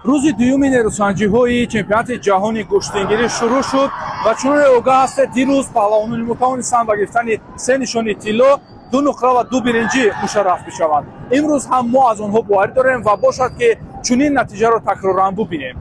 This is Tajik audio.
Рӯзи дуюми нерӯсанҷиҳои чемпионати ҷаҳони гӯштингирӣ шурӯъ шуд ва чуноне огаҳ ҳастед, дирӯз паҳлавонони мо тавонистанд ба гирифтани се нишони тилло, ду нуқра ва ду биринҷӣ мушарраф бишаванд. Имрӯз ҳам мо аз онҳо боварӣ дорем ва бошад, ки чунин натиҷаро такроран бубинем.